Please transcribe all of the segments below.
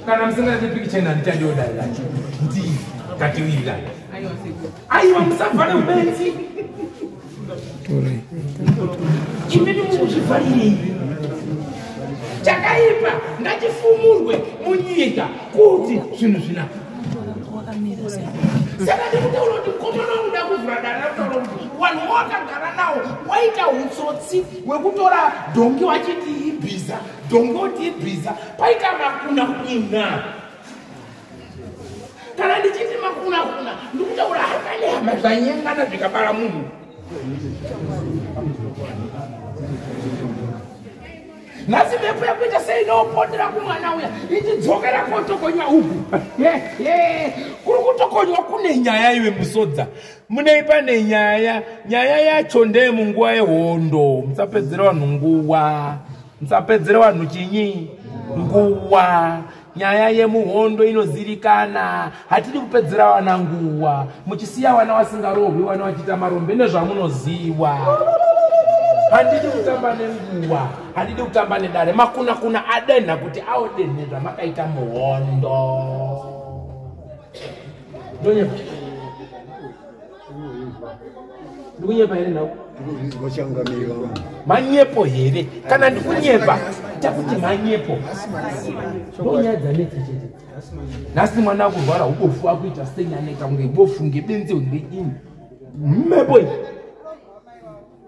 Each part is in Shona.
Kana musingade pikicha ina handichadiwo dare racho. Ndii ngatiwirirane. Aiwa musavhare ubenzi. Imimi mukuzvivharirei? Chakaipa ngachifumurwe munyika kuti zvinhu zvinaka. Saka ndikutaura kuti mukomana unoda kuvhura dare rakutaura kuti vanhu wakagara nawo waita utsotsi hwekutora dhongi wachiti ibhiza, dhongi woti ibhiza, paita makuna kuna. Kana ndichiti makuna kuna ndikutaura hama nehama zvanyengana zvikabara munhu. Nhasi mhepo yakuita sei inopotera kumwana uya ichidzokera kotokonywa uku. Kuri kutokonywa kune nyaya iwe musodza. Munei pane nyaya, nyaya yacho ndeye munguva yehondo. Musapedzere vanhu nguva. Musapedzere vanhu chinyi nguva. Nyaya yemuhondo inozivikana. Hatidi kupedzera vana nguva. Muchisiya vana vasingarohwi, vana vachiita marombe nezvamunoziva. Handidi kutamba nenguva, handidi kutamba nedare. Makuna kuna adenha kuti aodenhe zvamakaita muhondo. Ndonyepa. Ndikunyepa here nhau? Manyepo here? Kana ndikunyepa, takuti manyepo. Ndonyaya dzanetsa chete. Nhasi mwana akurwara ubofu akuita sei aneta kunge bofu ngebenzi ngeini. Mhepo iyi.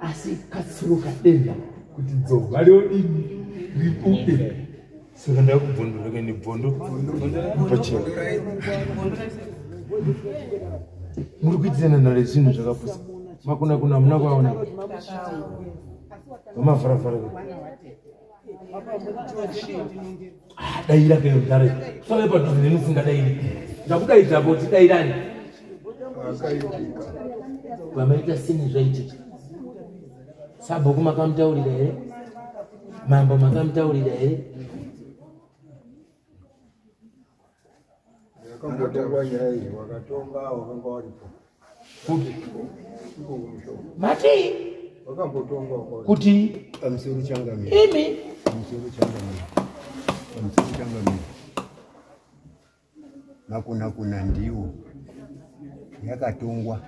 Asi katsuro kadenha kuti dzova riodini ribude. Saka ndakubvondoreka nebvondo pachena. Muri kuitirana nhare zvinhu zvakapusa. Makuna kuna hamuna kuaona. Vamavharavhara. Daira kayo dare. Saka padhuze neni usingadairi. Ndakudaidza kuti dairani. Vamaita sini zvaitika. Sabhuku makamutaurira here? Mambo makamutaurira here? Yakambotongwa nyaya iyi, wakatonga wakanga waripo. Kupi? Iko kumusho. Mati? Wakambotongwa wakanga waripo. Kuti? Pamusoro changamire. Imi? Pamusoro changamire. Pamusoro changamire. Makuna kuna ndiwo yakatongwa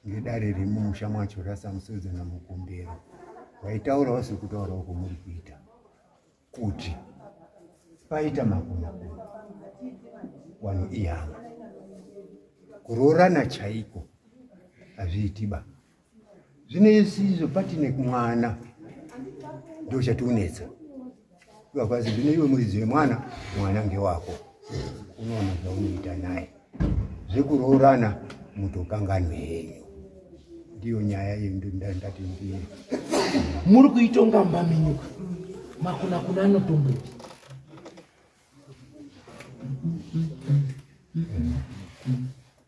ngedare remumusha mwacho raSamusodza naMukumbero. Waitaurawo sekutaurawo kwamuri kuita kuti paita makuna kuna vanhu ihama, kuroorana chaiko hazviitiba. Zvino isizvo patine mwana ndo chationetsa. Vakwazi zvino iwe muridzi wemwana, mwana ngewako, unoona zvaunoita naye. Zvekuroorana mutokanganwe henyu. Ndiyo nyaya ndati ndiye. Muri kuitonga mbaminyuka. Makuna kuna anotombopi.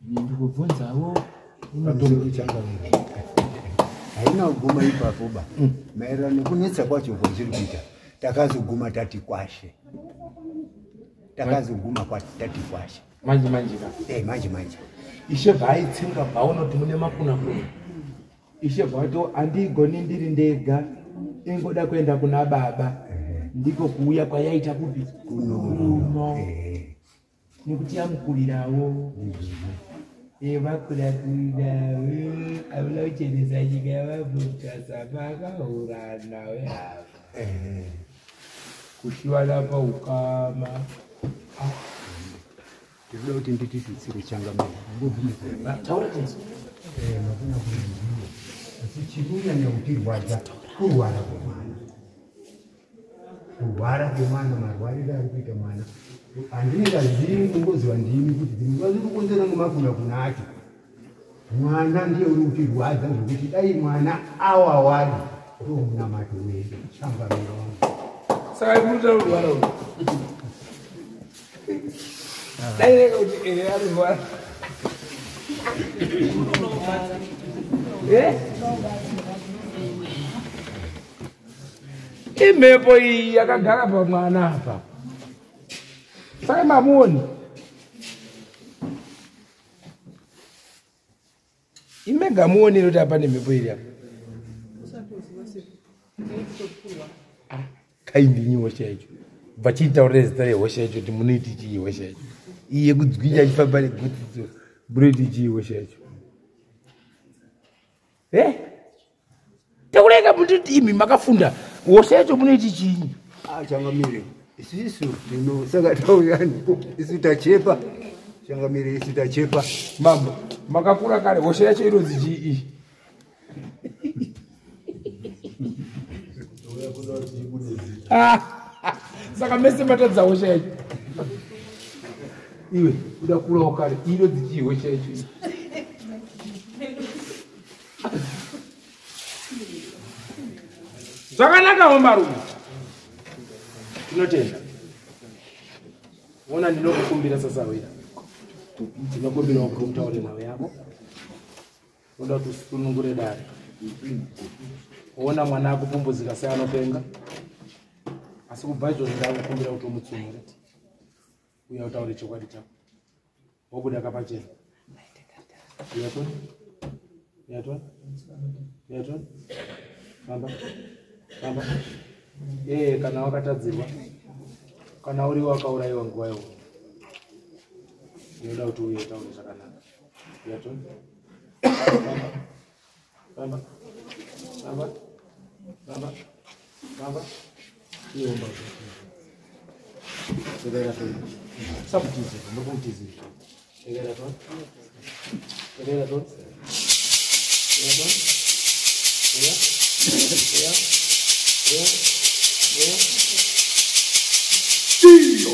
Ndikubvunzawo haina kuguma ipapo ba. Maererano nekunetsa kwacho kwazviri kuita, takazoguma tati kwashe. Takazoguma tati kwashe. Manje manje ka. Manje manje. Ishe bvaitsenga bvaona kuti mune makuna kuna. Ishe bvati andigoni ndiri ndega, ingoda kuenda kuna baba. Ndiko kuuya kwayaita kupi? Kuno. Nekuti yamukurirawo. Vakura kurira, havana kuchenesa nyika yavabvutasa vakaurana wehama. Kushiwana paukama. Ndinoda kuti ndititutsire changamire. Taura tenzi. Makuna kuna ndiwo. Asi chiri kunyanya kutirwadza kurwara kwemwana. Kurwara kwemwana, marwariro ari kuita mwana. Handingazivi kungoziva ndimi kuti dzimwe nguva zviri kukonzera ngemakuna kuna acho. Mwana ndiye uri kutirwadza zvekuti dai mwana awawari ndo munamato wedu changamire wangu. Saka ikuita kurwara uyu. Dai rega kuti arurwara. Imhepo iyi yakagara pamwana apa. Saka mamuoni. Imega muonere kuti apa nemhepo iri apa. Kaindinyi hosha yacho. Vachitaurira zita rehosha yacho kuti munoiti chii hosha yacho. Iye kudzwinya achifamba negutsidzo. Munoiti chii hosha yacho? Eh? Taureka mutiti imi makafunda hosha yacho munoiti chii? Ah, changamire. Isisu tino saka tauyani. Isu tachepa. Changamire isu tachepa. Mambo, makakura kare hosha yacho inonzi chii iyi? Saka mese matadza hosha yacho. Iwe uda kurawo kare inonzi chii hosha yacho iyi? Zvakanaka hombarume. Tinotenda. Ona ndinokukumbira sasawira. Ndinokumbira kuti utaure nawe yako. Unoda kuti usunungure dare. Ona mwana akupumbudzika sei anopenga. Asi kubva izvozvo ndakukumbira kuti umutsunure. Uya utaure chokwadi chako. Wobuda kapachena. Uyatoni? Uyatoni? Uyatoni? Famba. Famba. Eh, kana wakatadzirwa. Kana uri wakaurayiwa nguva iyoyo. Ndinoda kuti uye utaure zvakanaka. Uyatoni? Famba. Famba. Famba. Famba. Famba. Iwe omba. Tegera toni. Samutizira, ndokumutizira. Tegera toni. Tegera toni. Tegera toni. Oya. Oya. Oya. Oya. Iyo.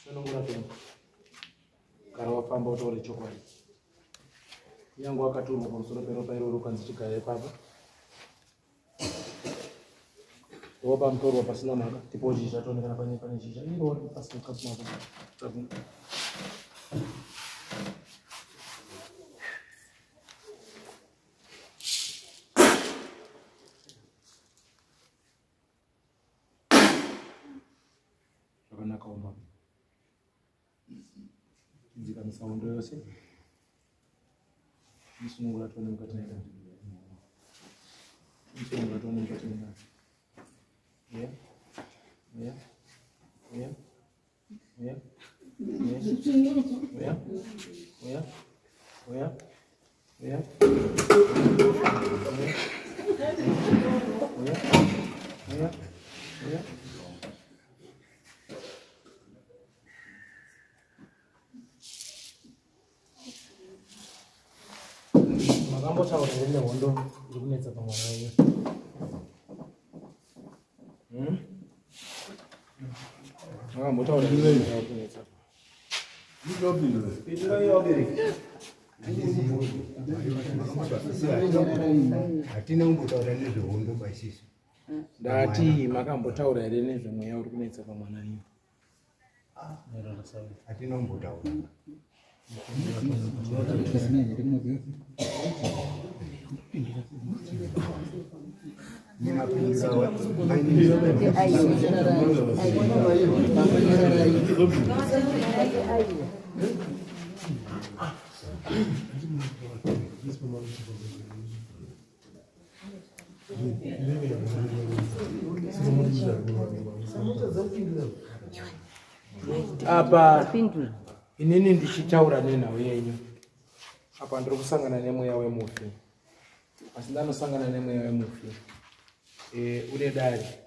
Sunungura toni. Kana wafamba utaure chokwadi. Kunyange wakaturwa pamusoro peropa iroro ukanzi chigara ipapo. Wopa mutorwa pasina mhaka, tipo zhizha toonekana pane pane zhizha. Iro pasina mhaka. Zvakanaka umba. Dzikamisa hondo yose. Musunungura tione mukati medare. Musunungura tione mukati medare. Yeah. Yeah. Yeah. Yeah. Yeah. Yeah. Yeah. Yeah. Yeah. Yeah. Yeah. Yeah. Makambotaura here nehondo iri kunetsa pamwana wenyu? Makambotaura here nehondo iri kunetsa? Hatina kumbotaura nezvehondo baisisu. Ndati makambotaura here nezvemweya uri kunetsa pamwana wenyu? Hatina kumbotaura. Apa inini ndichitaura nenhau yenyu. Apa ndiri kusangana nemweya wemufi. Asi ndanosangana nemweya wemufi. Une dare.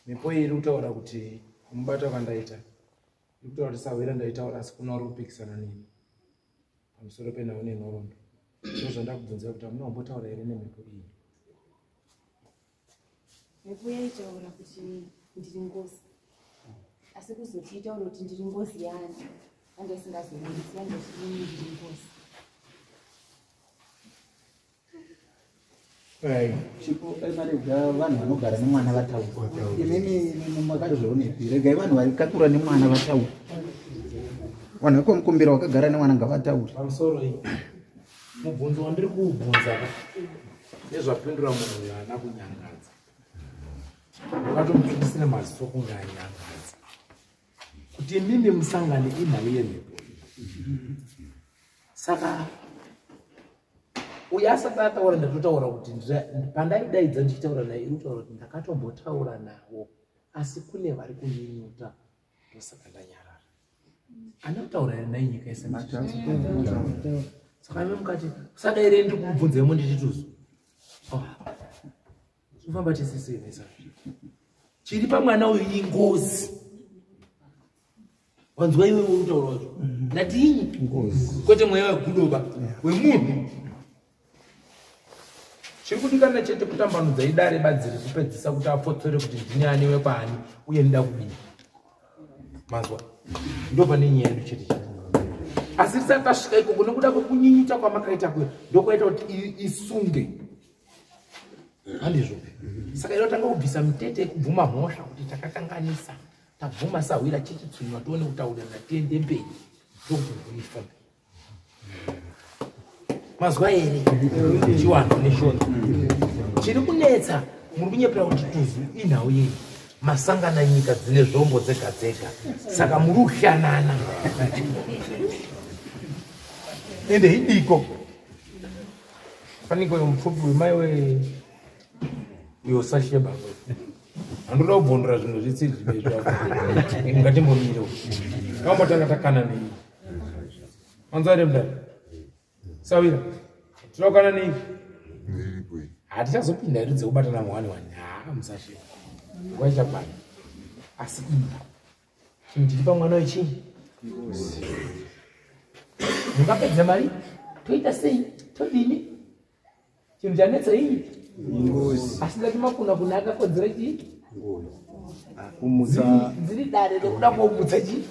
Mhepo iyi iri kutaura kuti kumubata kwandaita. Iri kutaura kuti sahwira ndaitaura asi kuna uri kupikisana neni. Pamusoro penhau nenhoroondo. Ndozvandakubvunzira kuti hamuna kumbotaura here nemhepo iyi. Mhepo yaitaura kuti ndiri ngozi. Asi kuzoti itaura kuti ndiri ngozi yani. Anga isingazobudisi anga ichiti ndiri ngozi. Chipo marega vanhu vanogara nemwana vataura. Imimi makazvionepi? Regai vanhu vakakura nemwana vataura. Vanhu vekwamukumbira vakagara nemwana ngavataure. Pamusoro iyi. Mubvunzo wandiri kuubvunza nezvapindura munhu uyu haana kunyangadza. Ndakatomutsvukisira maziso kunge anyangadza. Kuti imimi musangane inhau yemhepo. Saka Uyo asati ataura ndatotaura kuti pandaidaidza ndichitaura naye iri kutaura kuti ndakatombotaura navo asi kune vari kunyunyuta ndosaka ndanyarara. Ana kutaura here nai nyika yese saka ime mukati usadaire ndiri kumubvunzemo nditi tuzu. Tinofamba tese sei nesa. Chiri pamwana uyu ingozi. Wanzwa iwe uri kutaura wacho. Ndati inyi? Ngozi. Kwete mweya wegudoba wemunhu. Chiri kudikana chete kutambanudza idare badzi rekupedzisa kuti apotsore kuti ndini ani wekwaani uye ndida kudini. Manzwa? Ndo pane nyaya yedu chete chete. Asi tisati tasvika ikoko nekuda kwekunyinyita kwamakaita kuya ndokwaita kuti isunge. Handizvo. Saka inotanga kubvisa mitete yekubvuma mhosva kuti takakanganisa. Tabvuma sahwira chichitsunywa tione kutaurirana tiende mberi. Ndokuti mhuri ifambe. Mazwa here? Chiwanhu neshona. Chiri kunetsa muri kunyepera kuti tuzu inhau yei. Masangana nyika dzine zvombo dzega dzega. Saka muri kuhlanana. Ende idiko. Faniko mupfupi wemai we uyo sasheba. Handoda kubvondora zvinhu zvitsiri zvibezvo. Ngatimbomire. Kambotanga takana nei. Manzwa here mudare? Sawira. Tinokana nei? Hatichazopinda hedu dzekubatana muwani wani. Haa musasheba. Nguva ichakwana. Asi iyi. Chinhu chiri pamwana wechii? Mungapedza mari? Toita sei? Todini? Chinhu chanetsa iyi? Ngozi. Asi ndati makuna kuna akakodzera chii? Ngozi. Kumutsa. Dziri dare rekuda komutsa chii?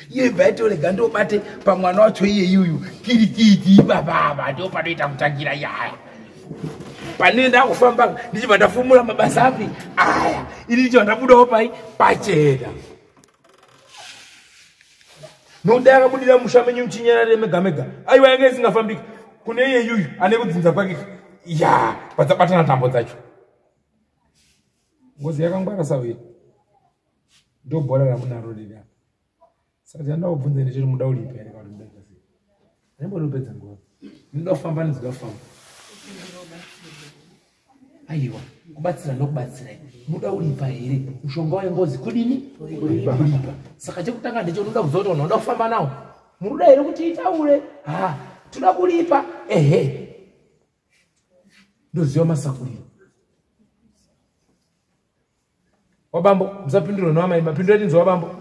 Iye bva yatorega ndobate pamwana wacho iye yuyu kirikiti ipapa ndo panoita kutangira yaya. Pane ndakufamba ndichibva ndafumura mabasa api aya ini ndichibva ndabudawo pai pachena. Nokuti akabudira musha menyu muchinyarare mega mega aiwa yanga isingafambiki kune iye yuyu ane kudzinza kwake ya padzabatana tambo dzacho. Ngozi yakangwara sawira ndo bhora ramunaro riri apa. Saka chandakubvunza ndechekuti muda uripi here kana kuti muda kuita sei? Handimboda kupedza nguva. Ndinoda kufamba ndinoda kufamba. Aiwa, kubatsira ndokubatsirai. Muda uripa here? Mushonga wengozi kudini? Kuripa. Saka chekutanga ndeche unoda kuziva kuti vanhu vanoda kufamba nawo. Munoda here kuti itaure? Ha, toda kuripa. Ehe. Ndoziva masakuriro. Wabambo, musapindura no amai, mapindura tinzwa wabambo.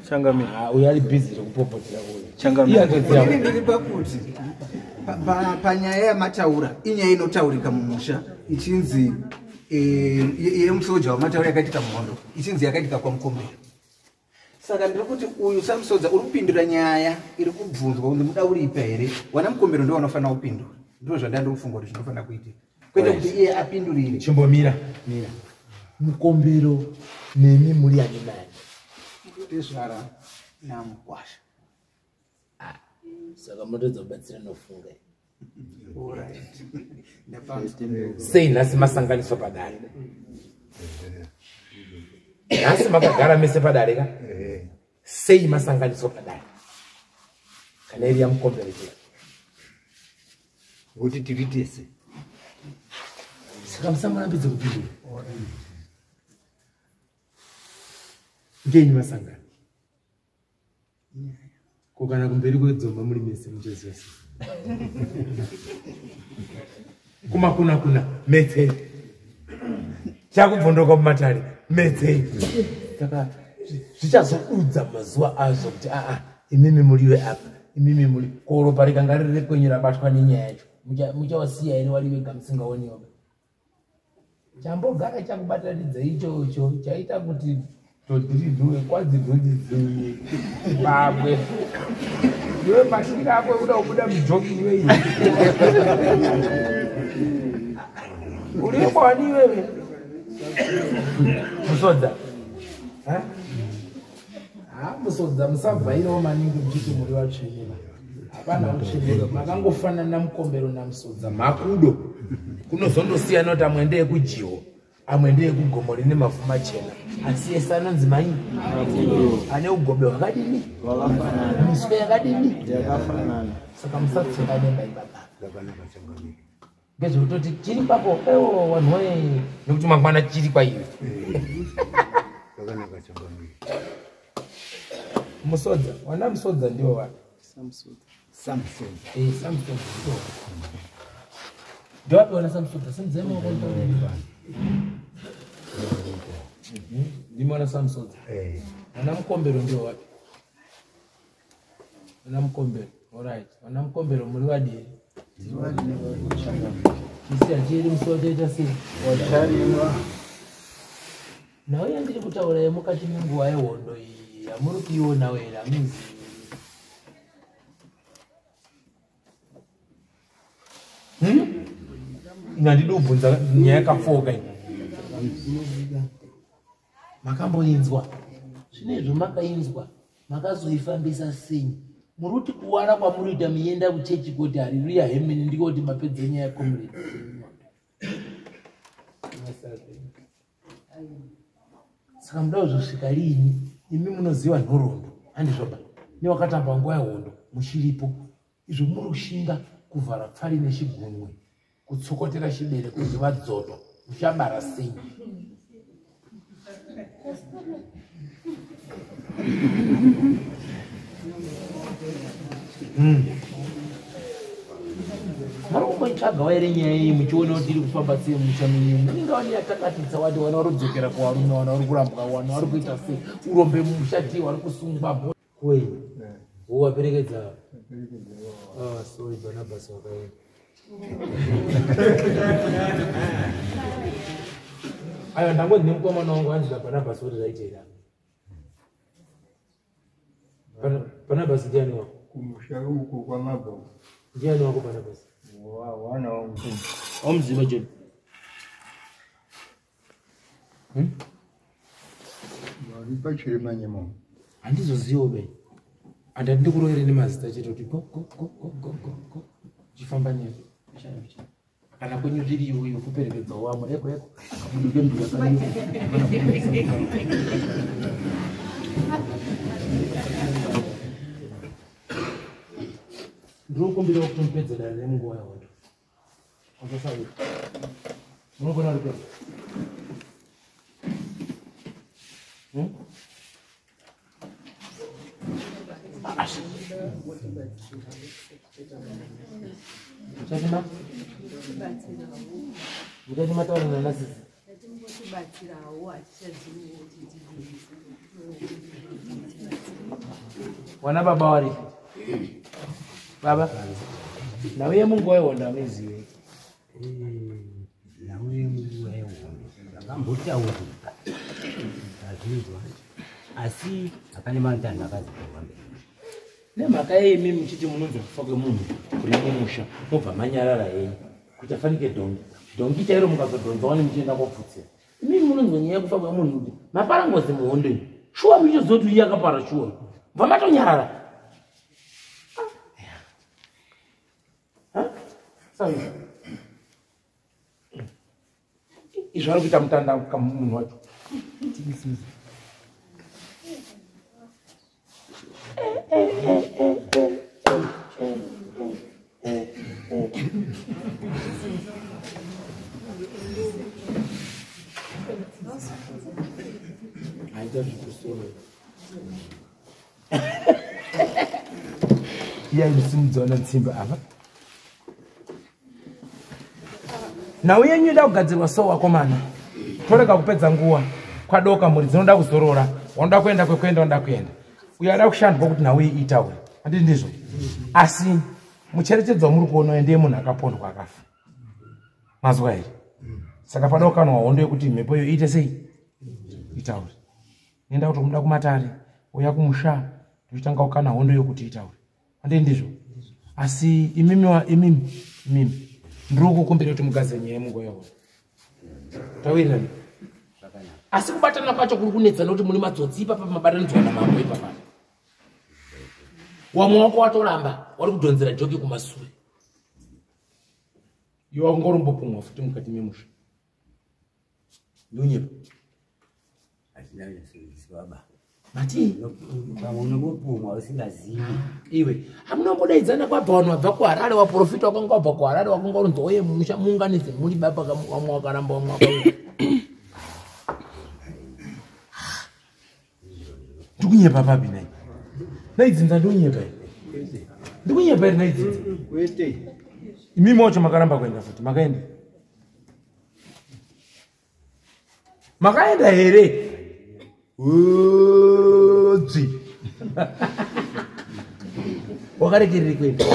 Changamire. Ah, uyu ari busy rekupopotera uyu. Changamire. Ini ndiri pakuti panyaya yamataura inyaya inotaurika mumusha ichinzi yemusoja wamataura yakaitika muhondo ichinzi yakaitika kwaMukombero. Saka ndiri kuti uyu samusodza uri kupindura nyaya iri kubvunzwa kunzi muda uripa here, wana Mukombero ndo vanofanira kupindura. Ndizvo zvandandiri kufunga kuti zvinofanira kuitika, kwete kuti iye apindurire. Chimbomira mira, Mukombero nemi muri ani nani? Tezvara namukwasha. Saka munotedza kubatsira nofunga. Alright. Sei nhasi masanganiswa padare? Nhasi makagara mese padare ka? Sei masanganiswa padare? Kana iri yaMukombero chete. Kuti tiri tese. Saka musamurambidze kupindura. Ngenyi masangano? Ko kana kumberi kwedzomba muri mese mucheziva sei? Kumakuna kuna metse. Chakubvondoka mumatare metse. Saka zvichazodudza mazuva azvo kuti aa imimi muriwe apa, imimi muri ko ropa rikanga riri rekwenyu rabatwa nenyaya yacho. Muchawasiya here wari vega musingaoniwo? Chambogara chakubatanidza ichocho chaita kuti todhiridhuwe kwanzi dhondidziuye pamwe. Iwe mashira ako ekuda kubuda mujoki iwe iwe. Uri kwani iwewe? Musodza. Ha? Ha, musodza musabvairawo maningi muchiti muri vatsvene va. Hapana utsvene, makangofanana Mukombero naMusodza makudo. Kunozondosiyana kuti amwe ndeyekujiwo. Amwe ndeyekugomo rine mavhu machena, asi ese anonzi mai ane ugobe hwakadini, miswe yakadini, saka musatsoka nemba ipapa. Ngezvekutoti chiri pako ewo vanhu woye, nekuti mangwana chiri kwaiwe. Musodza, wana Musodza ndiwo wapi? Samson. Samson ndiwo. Ndiwapi wana Samsodza? Simudzai maoko nditaure. Ndimi wana Samsodza. Wana Mukombero ndiwo wapi? Wana Mukombero. Alright. Wana Mukombero muri vadii? Chisi hachiri musi wachaita sei? Nhau yandiri kutaura yemukati menguva yehondo iyi hamuri kuionawo here? Hamuzivi. Ine handidi kubvunza nyaya yakapfoka iyi. Makamboinzwa zvino izvo, makainzwa makazoifambisa sei? Muri kuti kuwara kwamuri kuita mienda kuchechi kuti hariruya hemeni, ndiko kuti mapedza nyaya yacomrade. Saka muda kuzosvika riini? Imi munoziva nhoroondo, handizvoba? Newakatamba nguva yehondo muchiripo, izvo muri kushinga kuvhara pfari nechigunwe, kutsokotera chibereko kuti vadzoto, muchabara sei? Muri kumboitsvagawo here nyaya iyi muchiona kuti iri kufamba sei mumusha menyu? Munenge wani yatakatitsa wati wana vari kudzokera kuvarume, wana vari kurambwa, wana vari kuita sei, urombe mumusha tii vari kusungwa kwei waperekedza. Ah, sorry, Barnabas wakaenda. Aiwa, ndangonzi nemukomana wangu anzi Barnabas kuti zvaita here? Barnabas ndiani wako? Kumusha uko kwamabva. Ndiani wako Barnabas? Wana wangu. Wamuziva John? Vari pachiremanyemo. Handizozivo be, handati ndikurovere nemazita chete kuti go go go go go go go, uchifamba nezvo kana kwenyu zviriyo iyo kuperekedzawo vamwe eko eko kabuduke mbuya kariyo. Ndinokumbira kuti mupedze dare remunguva yahondo. Asasauri munogona ripedza. Muchatima muchati mataura nanasisi. Tatimbotibatsirawo, hatichaziviwo kuti tidii. Wana baba wari baba, nhau yemunguva yehondo hamuizive? Nhau yemunguva yehondo zvakambotaurika, azvinzwa, asi hapane matanho akazotorwa mberi. Nemhaka yeimi muchiti munonzwa kufa kwemunhu kuri mumusha, mobva manyarara henyu kuita fanike dhongi, dhongi chairo mukazodhonzawo nemuchienda kopfutsira. Imimi munonzwa nyaya yekufa kwemunhu kuti mapara ngozi muhondo iyi, shuwa muchizoziva kuti iye akapara shuwa, bva matonyarara. Sawi izvo ari kuita mutanda munhu wacho. Aita zvikusoro iya inosimudzaona tsimba apa. Nhau yenyu ida kugadzirwa so, wakomana, torega kupedza nguva. Kwadoka, mhuri dzinoda kuzorora, wanoda kuenda kwekuenda, wanoda kuenda, uyo ada kushandwa kuti nhau iyi itaure, handiti ndizvo? Asi mucherechedzo wamuri kuona ndiye munhu akapondwa akafa, mazwa here? Saka pada kukanwa hondo yekuti mhepo iyo iite sei, itaure. Nenda kuti muda kumatare, uya kumusha, tochitanga kukana hondo yokuti itaure, handiti ndizvo? Asi imimi imimi imimi ndiri kukumbira kuti mugadzire nyaya yemunguva yahondo, tawirirani. Asi kubatana kwacho kuri kunetsa nokuti mune matsotsi ipapa, mabatanidzwa namambo ipapa. Wamwe wako watoramba, wari kudhonzera joki kumasure, iwe wangorombopumwa futi mukati memusha. Ndonyepa. Mati unongopumwa usingazivi iwe hamunombodaidzana kwabva vanhu vabva kuHarare, waprofita wakanga wabva kuHarare wakanga unonzi oye musha muunganidze muri baba vamwe wakaramba vamwe wakauya. Ndikunyepa papi nai? Naidzinza ndonyepa here? Ndikunyepa here naidzinza? Kwete. Imimi wacho makaramba kuenda futi, makaenda? Makaenda here? Dzvi. Wakarekerere kuenda?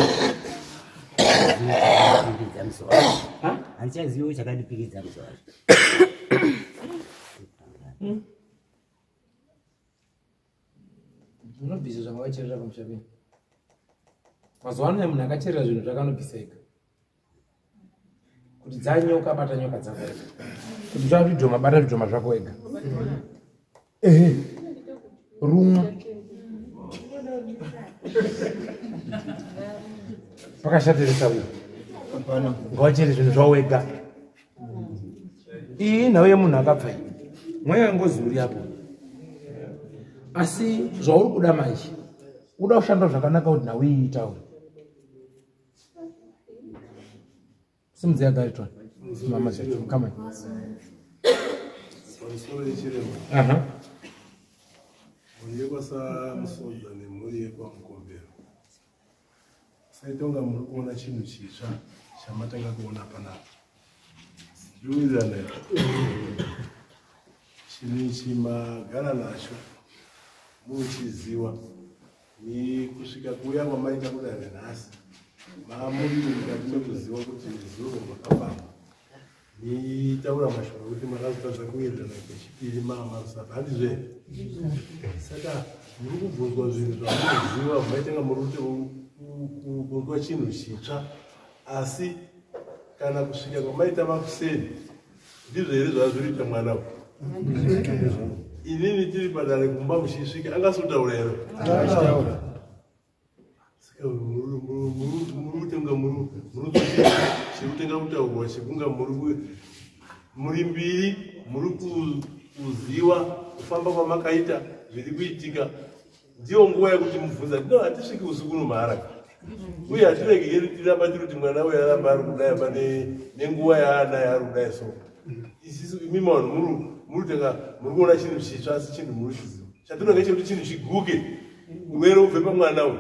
Handichazivi chakandipikidza musi wacho. Unobvisa zvamakacherera pamusha penyu. Mazuva ano munhu akacherera zvinhu zvakanobvisa ega. Kuti dzanyoka bata nyoka dzako ega. Kuti zvazvidhoma bata zvidhoma zvako ega. Ehe. Rumwa. Pakashatirisa uyu. Ngawachere zvinhu zvavo wega. Iyi inhau yemunhu akabva iyi. Mweya wengozi uri apo. Asi zvauri kuda manje, uda kushanda zvakanaka kuti nhau iyi itaure. Simudzai Gariton. Mama chacho, come on. Pamusoro yechiremba. Mhuri yekwaSamusodza nemhuri yekwaMukombero. Saitonga muri kuona chinhu chitsva chamatanga kuona panapa. Tiriwirirana here? Chinhu ichi magara nacho muchiziwa ni kusvika kuuya kwamaita kudare nhasi mamuri mukati mekuziwa kuti zuro makafamba nitaura mashoko ekuti makazotadza kuwirirana kwechipiri mamarusapa handizvo here? Saka muri kubvunzwa zvinhu zvamunoziva maitanga muri kuti kubvunzwa chinhu chitsva asi kana kusvika kwamaita makuseni ndizvo here zvazviriita mwana uyu? Inini tiri padare kumba muchisvika angasotaura here? Saka muri kutenga chiri kutenga kutaurwa chekunga muri mbiri muri kuziwa kufamba kwamakaita zviri kuitika. Ndiyo nguva yekuti mubvunza no hatisviki usiku nomahara uye hatiregeri tiramba tiri kuti mwana uyu aramba ari kudai apa nenguva yaanayo ari kudai. So isisu imimi vanhu muri kutenga muri kuona chinhu chitsva asi chinhu muri chiziva chatinonge chekuti chinhu chiguke urwere ubve pamwana uyu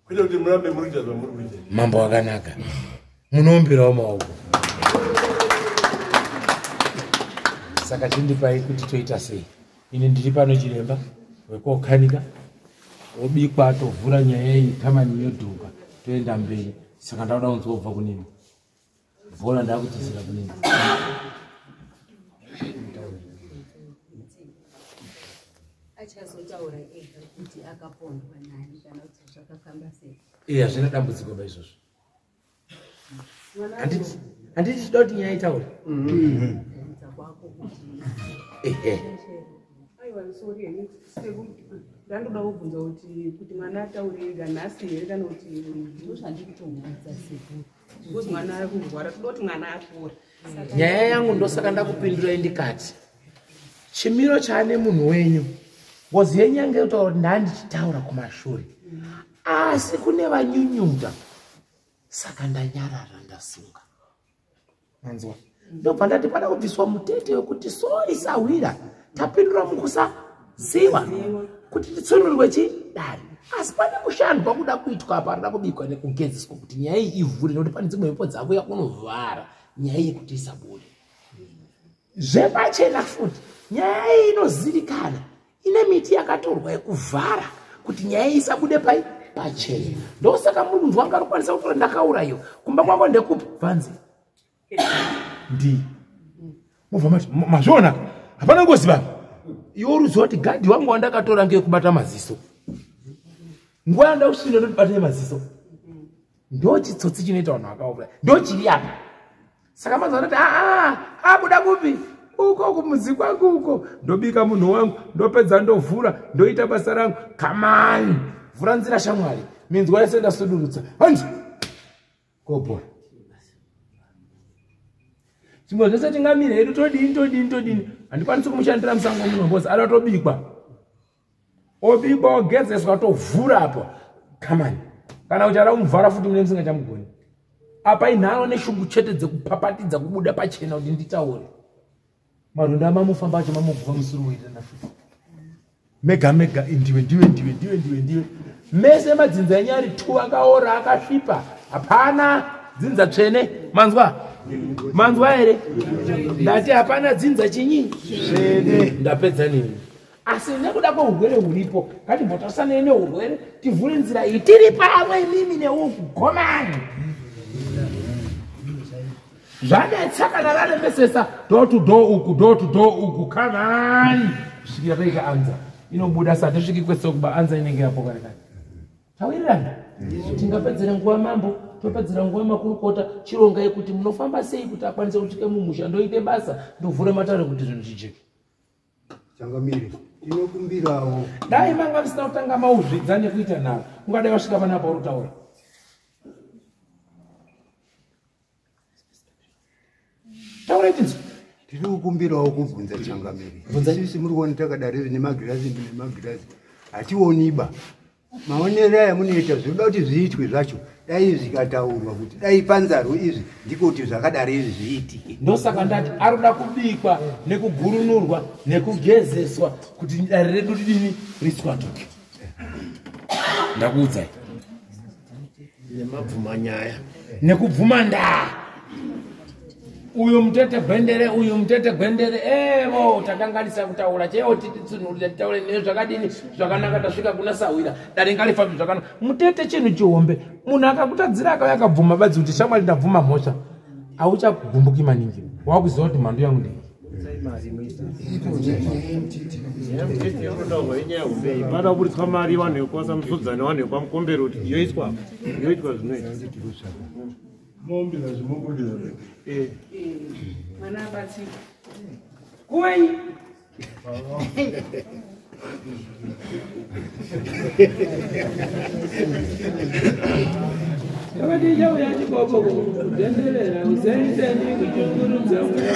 kwete kuti murambe muri kuita zvamuri kuita. Mambo wakanaka munoomberawo maoko. Saka chindipai kuti toita sei? Ini ndiri pano chiremba wekokanika obikwa tovhura nyaya iyi tamani yodhuka toenda mberi. Saka ndauda kunzwa kubva kunini bhola ndakudzosera kunini. Achazotaura ega kuti akapondwa nani kana kuti zvakafamba sei. Iya hazvina dambudziko ba izvozvo. Handiti tinoda kuti nyaya itaure. Ehe. Aiwa sorry ndandoda kubvunza kuti mwana ataure ega nhasi here kana kuti ndozvandikutomubvunza sekuru. Because mwana ari kurwara toda kuti mwana apore. Nyaya yangu ndosaka ndakupindurai ndikati chimiro chaane munhu wenyu ngozi yenyu yange yotaura kuti ndandichitaura kumashure asi kune vanyunyuta saka ndanyarara ndasunga. Manzwa? Ndobva ndati pada kubviswa mutete wekuti sori sahwira tapindura mukusaziva kuti titsunurwe chidare. Asi pane kushandwa kuda kuitwa apa rida kubikwa nekugezeswa kuti nyaya iyi ivhure nekuti pane dzimwe mhepo dzakuya kunovhara nyaya iyi kuti isabude. Zvepachena futi nyaya iyi inozivikana ine miti yakatorwa yekuvhara kuti nyaya iyi isabude pai pachena. Ndosaka munhu wanga arikukwanisa kutora ndakaurayiwa kumba kwako ndekupi bvanzi ndi mubva mati mazviona hapana ngozi baba. Iwe uruziva kuti gadhi wangu wandakatora ngekubata maziso nguva yandakusvina ndotibata maziso ndo chitsotsi chinoita vanhu vakaura ndo chiri apa. Saka manzwa ndati aa abuda kupi uko kumuzi kwangu uko ndobika munhu wangu ndopedza ndovhura ndoita basa rangu. Kamani vhura nzira shamwari minzwa yese ndasudurutsa hanzi kobhora. Zvimwe zvese tingamire hedu todini todini todini. Handikwanisi kumushandira musango muno because ada tobikwa. Obikwa ogezeswa tovhura apo. Come on. Kana kuti ada kumuvhara futi mune musingachamugoni. Apa inharo neshungu chete dzekupapatidza kubuda pachena kuti nditaure. Marunda mamufamba acho mamuguva musuri woitana futi. Mega mega ndiwe ndiwe ndiwe ndiwe ndiwe ndiwe. Mese madzinza enyu ari tu akaora akasvipa. Hapana dzinza tsvene. Manzwa? Manzwa here? Ndati hapana dzinza chinyi? Tsvene. Ndapedza nemi. Asi nekuda kweurwere huripo, ngatimbotasanei neurwere, tivhure nzira iyi tiri pamwe imimi neuku. Gomani. Zvanetsa kana raremesesa door to door uku door to door uku come on kusvikira paita anza inobuda sa tisviki kwese kuba anza inenge yapo kare kare tawirirana tingapedzera nguva mambo topedzera nguva makurukota chirongai kuti munofamba sei kuti akwanise kusvika mumusha ndoite basa ndovhura matare kuti zvinhu zvijeke. Changamire, tinokumbirawo. Dai manga musina kutanga mauzvidza nekuita nharo, ungadai wasvika panapa uri kutaura. Taura chinzwa. Tiri kukumbirawo kubvunza changamire. Sisi muri kuona takadari nemagirazi nemagirazi. Hationiba. Maonero aya munoita zvinoda kuti zviitwe zvacho dai zvikataurwa kuti dai panzarwo izvi ndiko kuti zvakadari izvi zviitike. Ndosaka ndati arikuda kubikwa nekugurunurwa nekugezeswa kuti dare redu ridini riswatuke. Ndakuudzai. Nemabvuma nyaya. Nekubvuma ndaa. Uyu mutete gwendere, uyu mutete gwendere, evo takanganisa kutaura cheo tititsunhurira titaure newe zvakadini zvakanaka tasvika kuna sahwira dare ngarifambe zvakanaka. Mutete chinhu chihombe, munhu akakutadzira akauya akabvuma badzi kuti shamwari ndabvuma mhosva, hauchagumbuki maningi, wakuziva kuti mhandu yangu ndei. Pada kuburitswa mari vanhu vekwaSamusodzana vanhu vekwaMukombero kuti yoiswa yoitwa zvinoita. Mombe nazvimombodira. Eh. Mwana abatsirwe. Kuwenyi. Yakati uya chikopo kutenderera usaitani kuchungurudza mweya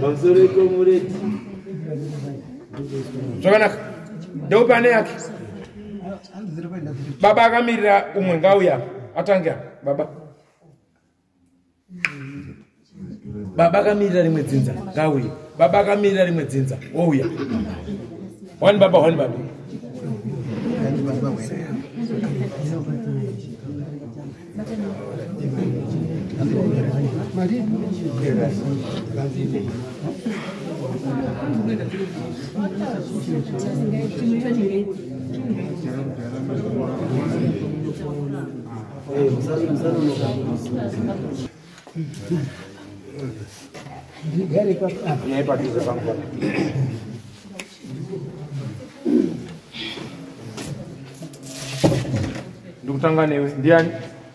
pamusoro ikomureti. Zvakanaka. Ndeupi ane yake? Baba akamirira umwe ngauya atange apa baba. Baba akamirira rimwe dzinza ngauye. Baba akamirira rimwe dzinza wouya. One baba, one baba. Ndikutanga newe ndiani?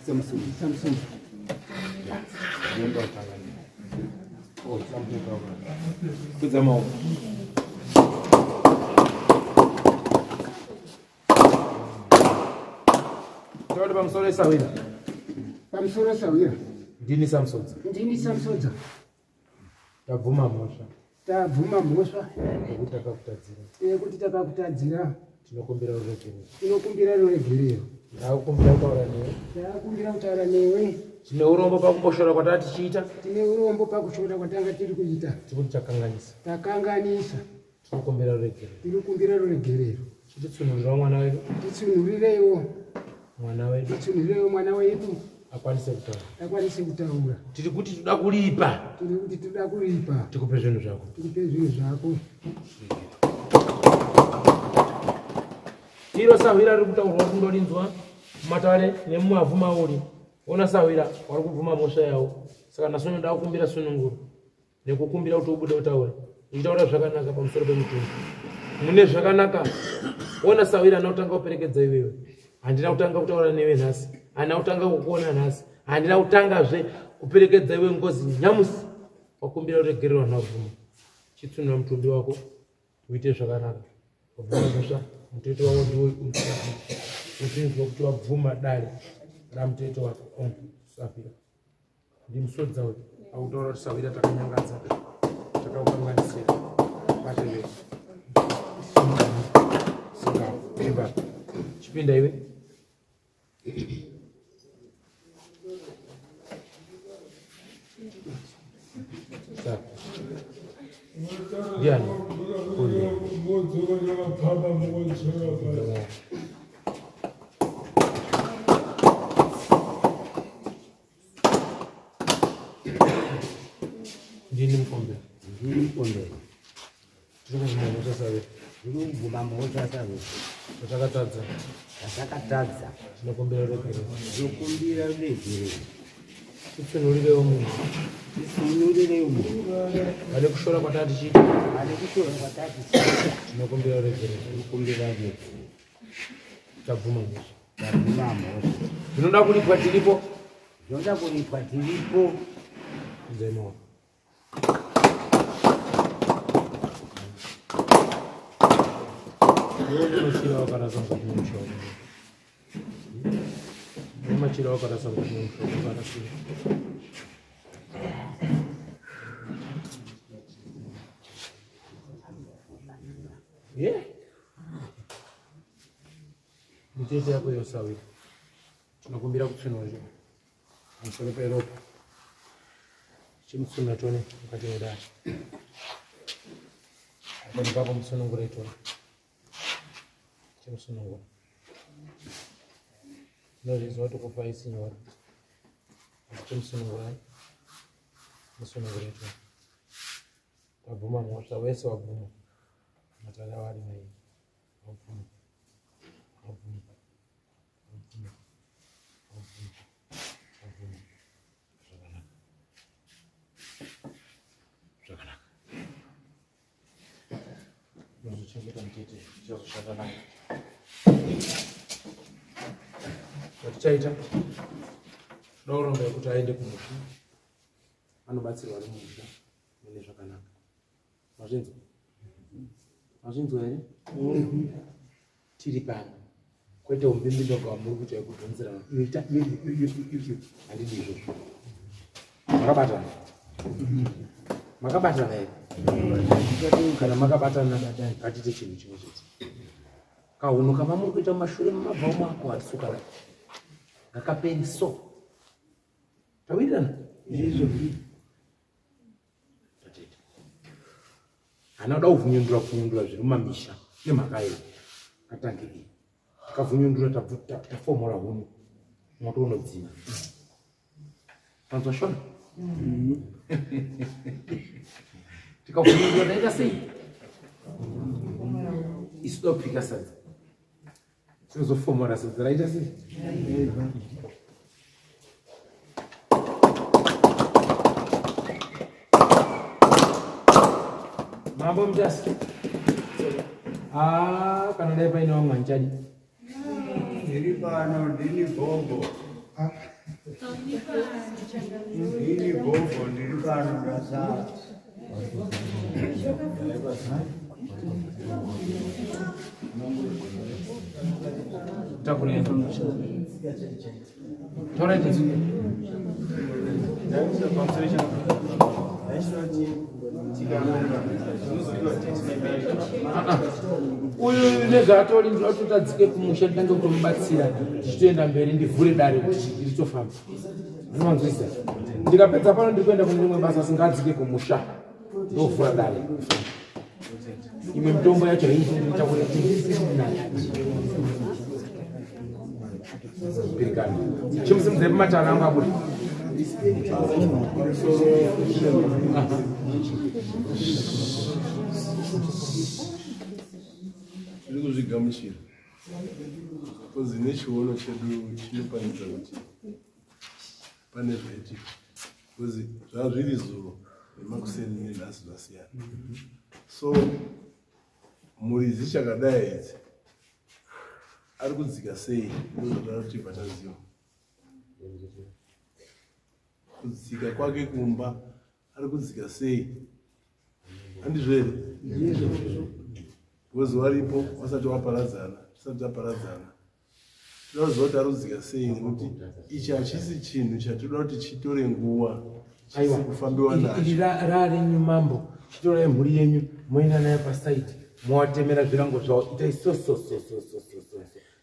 Samson. Samson. Kudza maoko. Tauri pamusoro esahwira. Pamusoro esahwira. Ndini Samsodza. Ndini Samsodza. Tabvuma mhosva. Tabvuma mhosva. Yekuti takakutadzira. Yekuti takakutadzira. Tinokumbira ruregerero. Tinokumbira ruregerero. Ndakukumbira kutaura newe. Ndakukumbira kutaura newe. Tine urombo pakumboshora kwatanga tichiita. Tine urombo pakushora kwatanga tiri kuita. Tikuti takanganisa. Takanganisa. Tinokumbira ruregerero. Tinokumbira ruregerero. Chititsunhurirawo mwana wedu. Titsunhurireiwo mwana wedu. Titsunhurireiwo mwana wedu. Akwanise kutaura. Akwanise kutaura. Tiri kuti toda kuripa. Tiri kuti toda kuripa. Tikupe zvinhu zvako. Tikupe zvinhu zvako. Iro sahwira riri kutaurwa kundorinzwa mumatare nemumavhu mauri. Ona sahwira wari kubvuma mhosva yawo. Saka nhasi unoda kukumbira sununguro nekukumbira kuti ubude utaure. Uchitaura zvakanaka pamusoro pemutumbi. Mune zvakanaka. Ona sahwira handina kutanga kuperekedza iwewe. Handina kutanga kutaura newe nhasi. Handina kutanga kukuona nhasi. Handina kutangazve kuperekedza iwe ngozi nyamusi. Wakumbira kuregererwa nabvuma. Chitsunura mutumbi wako uite zvakanaka. Wabvuma mhosva mutete wako ndiwo uchinzwa kuti wabvuma dare ramutete wako. Sahwira. Ndimusodza uyu. Akutaura kuti sahwira takanyangadza, takakukanganisira. Batevera. Singa, imba. Chipinda iwe. Sawa. Ndiani? Kunde. Ndini mukombe. Ndini mukombe. Tiri kubvuma mhosva save. Tiri kubvuma mhosva save. Zvatakatadza. Zvatakatadza. Tinokumbira ruregerero. Tinokumbira ruregerero. Titsunurirewo munhu. Titsunurirewo munhu. Vane kushora kwataa tichiita. Vane kushora kwataa tichiita. Tinokumbira ruregerero. Tinokumbira ruregerero. Tabvuma mhosva. Tabvuma mhosva. Zvinoda kuripwa tiripo. Zvinoda kuripwa tiripo. Nzai maoko. Machira wakarasa mukati memusha. Machira wakarasa mukati memusha wakarasira. Yeah. Mitete yako yosawira. Tinokumbira kutsunurira pamusoro peropa. Chimutsunura tione mukati medare. Apo ndipapo musunungure tione. Chimusunungura. Tinozviziva kuti kufa isi nyore. Asi chimusunungurai. Musunungure tione. Tabvuma mhosva wese wabvuma. Matare avari mai. Wabvuma. Wabvuma. Wabvuma. Wabvuma. Wabvuma. Zvakanaka. Zvakanaka. Unozochengeta mutete, tichazoshanda naye. Zvatichaita, toda kuramba yekuti aende kumusha, anobatsirwa ari mumusha mune zvakanaka. Mazvinzwa? Mazvinzwa here? Tiri pano. Kwete umbimbindoga wamuri kuita yekudhonzerana. Ita handidi izvozvo. Makabatana? Makabatana here? Kana makabatana ngatiite chinhu chimwe chete. Kahunhu kamamuri kuita mumashure mumabva mako hatisi ngakaperi so. Tawirirana? Izvo. Tatete. Hana kuda kuvhunyundura kuvhunyundura zviri mumamisha nemhaka yei. Katange iyi. Tikavhunyundura tafomora huni. Moto unodzima. Tanzwa shona? Tikavhunyundura taita sei? Isu topika sadza. Tinozofomora sadza raita sei? Mambo Mutasa. Ah, kana dai paine vamwe handichadi. Ndiri pano, ndini gogo. Ndini gogo, ndiri pano ndasara. Takurei. Torai tinzwe. Uyu nezvaatori ndinoda kuti adzike kumusha nditange kutomubatsira tichitoenda mberi ndivhure dare kuti ritofamba. Ndinomanzwisisa. Ndikapedza pano ndiri kuenda kune rimwe basa singadzike kumusha ndovhura dare. Imwe mitombo yacho hainditakure nayo. Pirikani. Chimusimudzai pamatare angu abude. Tiri kuzvigamuchira kozi nechiono chedu chinopanidza kuti pane zvaitika kozi zvazviri zuro nemakuseni nenhasi zvasiyana. So mhuri dzichakadai idzi ari kudzika sei ndozvatoda kuti tibva taziva. Kudzika kwake kumba ari kudzika sei? Handizvo here? Because waripo wasati waparadzana, tisati taparadzana. Tinoda kuziva kuti ari kudzika sei nekuti ichi hachisi chinhu chatinoda kuti chitore nguva. Aiwa, kufambiwa nacho. Iri rarenyu mambo, chitorai mhuri yenyu moenda nayo pasaidi, mowatemera zvirango zvavo, itai so so so so so so so.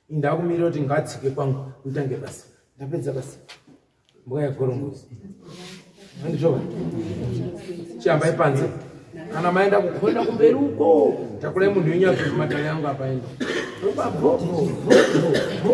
Indakumirira kuti ngatsike kwangu mutange basa. Ndapedza basa. Mbuka yagorongozi. Handizvoka? Chihambai panze. Kana maenda kukhona kumberi uko, takurai munhu wenyu abve kumatare yangu apa enda. Roba bho bho bho bho bho.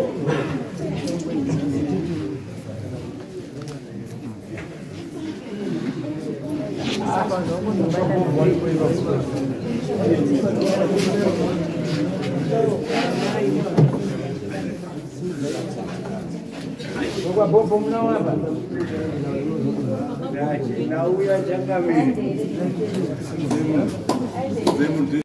Roba bho bho munawapa. Ndauya changamire. Zemunhu.